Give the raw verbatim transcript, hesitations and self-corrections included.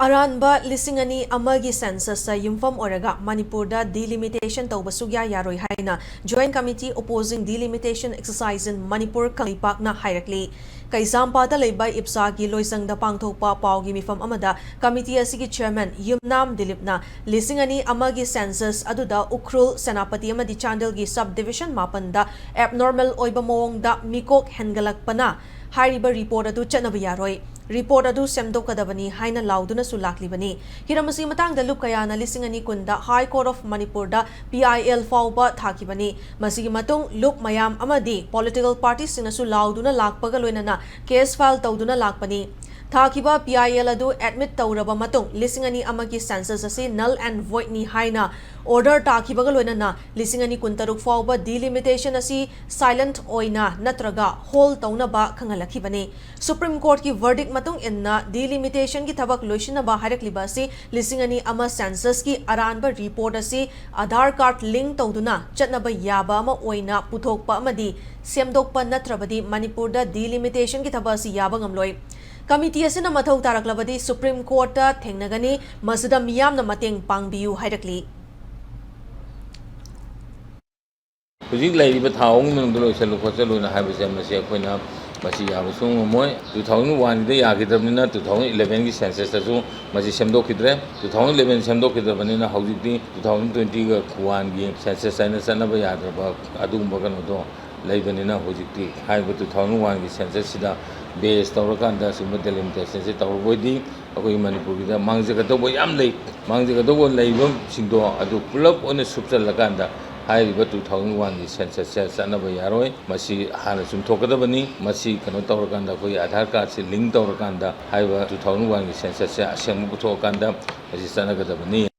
ꯑꯔꯥꯟꯕ ꯂꯤꯁꯤꯡ ꯑꯅꯤ ꯑꯃꯒꯤ ꯁꯦꯟꯁꯁꯇ ꯌꯨꯝꯐꯝ ꯑꯣꯏꯔꯒ ꯃꯅꯤꯄꯨꯔꯗ ꯗꯤꯂꯤꯃꯤꯇꯦꯁꯟ ꯇꯧꯕ ꯁꯨꯛꯌꯥ ꯌꯥꯔꯣꯏ ꯍꯥꯏꯅ Joint Committee Opposing Delimitation Exercise in Manipur ꯀꯪꯂꯩꯄꯥꯛꯅ ꯍꯥꯏꯔꯛꯂꯤ꯫ ꯀꯩꯁꯥꯝꯄꯥꯠꯇ ꯂꯩꯕ ꯏꯞꯁꯥꯒꯤ ꯂꯣꯏꯁꯪꯗ ꯄꯥꯡꯊꯣꯛꯄ ꯄꯥꯎꯒꯤ ꯃꯤꯐꯝ ꯑꯃꯗ ꯀꯃꯤꯇꯤ ꯑꯁꯤꯒꯤ ꯆꯦꯌꯔꯃꯦꯟ ꯌꯨꯝꯅꯥꯝ ꯗꯤꯂꯤꯞꯅ ꯂꯤꯁꯤꯡ ꯑꯅꯤ ꯑꯃꯒꯤ ꯁꯦꯟꯁꯁ ꯑꯗꯨꯗ ꯎꯈ꯭ꯔꯨꯜ, ꯁꯦꯅꯥꯄꯇꯤ ꯑꯃꯗꯤ ꯆꯥꯟꯗꯦꯜꯒꯤ ꯁꯕ ꯗꯤꯚꯤꯖꯟ ꯃꯥꯄꯟꯗ ꯑꯦꯕꯅꯣꯔꯃꯦꯜ ꯑꯣꯏꯕ ꯃꯑꯣꯡꯗ ꯃꯤꯀꯣꯛ ꯍꯦꯟꯒꯠꯂꯛꯄꯅ ꯍꯥꯏꯔꯤꯕ ꯔꯤꯄꯣꯔꯠ ꯑꯗꯨ ꯆꯠꯅꯕ ꯌꯥꯔꯣꯏ, ꯔꯤꯄꯣꯔꯠ ꯑꯗꯨ ꯁꯦꯝꯗꯣꯛꯀꯗꯕꯅꯤ ꯍꯥꯏꯅ ꯂꯥꯎꯗꯨꯅꯁꯨ ꯂꯥꯛꯂꯤꯕꯅꯤ꯫ ꯍꯤꯔꯝ ꯑꯁꯤꯒꯤ ꯃꯇꯥꯡꯗ ꯂꯨꯞ ꯀꯌꯥꯅ ꯂꯤꯁꯤꯡ ꯑꯅꯤ ꯀꯨꯟꯗ High Court of Manipurꯗ P I L ꯐꯥꯎꯕ ꯊꯥꯈꯤꯕꯅꯤ꯫ ꯃꯁꯤꯒꯤ ꯃꯇꯨꯡ ꯂꯨꯞ ꯃꯌꯥꯝ ꯑꯃꯗꯤ ꯄꯣꯂꯤꯇꯤꯀꯦꯜ ꯄꯥꯔꯇꯤꯁꯤꯡꯅꯁꯨ ꯂꯥꯎꯗꯨꯅ ꯂꯥꯛꯄꯒ ꯂꯣꯏꯅꯅ ꯀꯦꯁ ꯐꯥꯏꯜ ꯇꯧꯗꯨꯅ ꯂꯥꯛꯄꯅꯤ꯫ ꯊꯥꯈꯤꯕ P I L ꯑꯗꯨ ꯑꯦꯗꯃꯤꯠ ꯇꯧꯔꯕ ꯃꯇꯨꯡ ꯂꯤꯁꯤꯡ ꯑꯅꯤ ꯑꯃꯒꯤ ꯁꯦꯟꯁꯁ ꯑꯁꯤ null and voidꯅꯤ ꯍꯥꯏꯅ ꯑꯣꯔꯗꯔ ꯇꯥꯈꯤꯕꯒ ꯂꯣꯏꯅꯅ ꯂꯤꯁꯤꯡ ꯑꯅꯤ ꯀꯨꯟꯇꯔꯨꯛ ꯐꯥꯎꯕ ꯗꯤꯂꯤꯃꯤꯇꯦꯁꯟ ꯑꯁꯤ ꯁꯥꯏꯂꯦꯟꯠ ꯑꯣꯏꯅ ꯅꯠꯇ꯭ꯔꯒ ꯍꯣꯜ ꯇꯧꯅꯕ ꯈꯪꯍꯜꯂꯛꯈꯤꯕꯅꯤ꯫ ꯁꯨꯄ꯭ꯔꯤꯝ ꯀꯣꯔꯠꯀꯤ ꯚꯔꯗꯤꯛ ꯃꯇꯨꯡ ꯏꯟꯅ ꯗꯤꯂꯤꯃꯤꯇꯦꯁꯟꯒꯤ ꯊꯕꯛ ꯂꯣꯏꯁꯤꯟꯅꯕ ꯍꯥꯏꯔꯛꯂꯤꯕ ꯑꯁꯤ ꯂꯤꯁꯤꯡ ꯑꯅꯤ ꯑꯃ ꯁꯦꯟꯁꯁꯀꯤ ꯑꯔꯥꯟꯕ ꯔꯤꯄꯣꯔꯠ ꯑꯁꯤ ꯑꯙꯥꯔ ꯀꯥꯔꯗ ꯂꯤꯡ ꯇꯧꯗꯨꯅ ꯆꯠꯅꯕ ꯌꯥꯕ ꯑꯃ ꯑꯣꯏꯅ ꯄꯨꯊꯣꯛꯄ ꯑꯃꯗꯤ ꯁꯦꯝꯗꯣꯛꯄ ꯅꯠꯇ꯭ꯔꯕꯗꯤ ꯃꯅꯤꯄꯨꯔꯗ ꯗꯤꯂꯤꯃꯤꯇꯦꯁꯟꯒꯤ ꯊꯕꯛ ꯑꯁꯤ ꯌꯥꯕ ꯉꯝꯂꯣꯏ꯫ ꯀꯃꯤꯇꯤ ꯑꯁꯤꯅ ꯃꯊꯧ ꯇꯥꯔꯛꯂꯕꯗꯤ ꯁꯨꯄ꯭ꯔꯤꯝ ꯀꯣꯔꯠꯇ ꯊꯦꯡꯅꯒꯅꯤ, ꯃꯁꯤꯗ ꯃꯤꯌꯥꯝꯅ ꯃꯇꯦꯡ ꯄꯥꯡꯕꯤꯌꯨ ꯍꯥꯏꯔꯛꯂꯤ꯫ ꯍꯧꯖꯤꯛ ꯂꯩꯔꯤꯕ ꯊꯥ ꯑꯍꯨꯝꯒꯤ ꯃꯅꯨꯡꯗ ꯂꯣꯏꯁꯤꯜꯂꯨ ꯈꯣꯠꯆꯜꯂꯨꯅ ꯍꯥꯏꯕꯁꯦ, ꯃꯁꯤ ꯑꯩꯈꯣꯏꯅ ꯃꯁꯤ ꯌꯥꯕ ꯁꯨꯡꯉꯝ ꯉꯝꯃꯣꯏ꯫ Two thousand oneꯗ ꯌꯥꯈꯤꯗ꯭ꯔꯕꯅꯤꯅ two thousand elevenꯒꯤ censusꯇꯁꯨ ꯃꯁꯤ ꯁꯦꯝꯗꯣꯛꯈꯤꯗ꯭ꯔꯦ꯫ Two thousand eleven ꯁꯦꯝꯗꯣꯛꯈꯤꯗ꯭ꯔꯕꯅꯤꯅ ꯍꯧꯖꯤꯛꯇꯤ two thousand twentyꯒ one ꯒꯤ census ꯍꯥꯏꯅ ꯆꯠꯅꯕ ꯌꯥꯗ꯭ꯔꯕ ꯑꯗꯨꯒꯨꯝꯕ ꯀꯩꯅꯣꯗꯣ ꯂꯩꯕꯅꯤꯅ ꯍꯧꯖꯤꯛꯇꯤ ꯍꯥꯏꯔꯤꯕ two thousand oneꯒꯤ censusꯁꯤꯗ base ꯇꯧꯔꯀꯥꯟꯗ ꯁꯤꯒꯨꯝꯕ delimitation ꯇꯧꯔꯕ ꯑꯣꯏꯗꯤ ꯑꯩꯈꯣꯏ ꯃꯅꯤꯄꯨꯔꯒꯤꯗ ꯃꯥꯡꯖꯒꯗꯧꯕ ꯌꯥꯝ ꯂꯩ꯫ ꯃꯥꯡꯖꯒꯗꯧꯕ ꯂꯩꯕꯁꯤꯡꯗꯣ ꯑꯗꯨ ꯄꯨꯂꯞ ꯑꯣꯏꯅ ꯁꯨꯞꯆꯜꯂꯀꯥꯟꯗ ꯍꯥꯏꯔꯤꯕ two thousand oneꯒꯤ censusꯁꯦ ꯆꯠꯅꯕ ꯌꯥꯔꯣꯏ꯫ ꯃꯁꯤ ꯍꯥꯟꯅ ꯆꯨꯝꯊꯣꯛꯀꯗꯕꯅꯤ꯫ ꯃꯁꯤ ꯀꯩꯅꯣ ꯇꯧꯔꯀꯥꯟꯗ, ꯑꯩꯈꯣꯏꯒꯤ ꯑꯙꯥꯔ ꯀꯥꯔꯗꯁꯦ link ꯇꯧꯔꯀꯥꯟꯗ ꯍꯥꯏꯔꯤꯕ two thousand oneꯒꯤ censusꯁꯦ ꯑꯁꯦꯡꯕ ꯄꯨꯊꯣꯛꯑꯀꯥꯟꯗ ꯃꯁꯤ ꯆꯠꯅꯒꯗꯕꯅꯤ꯫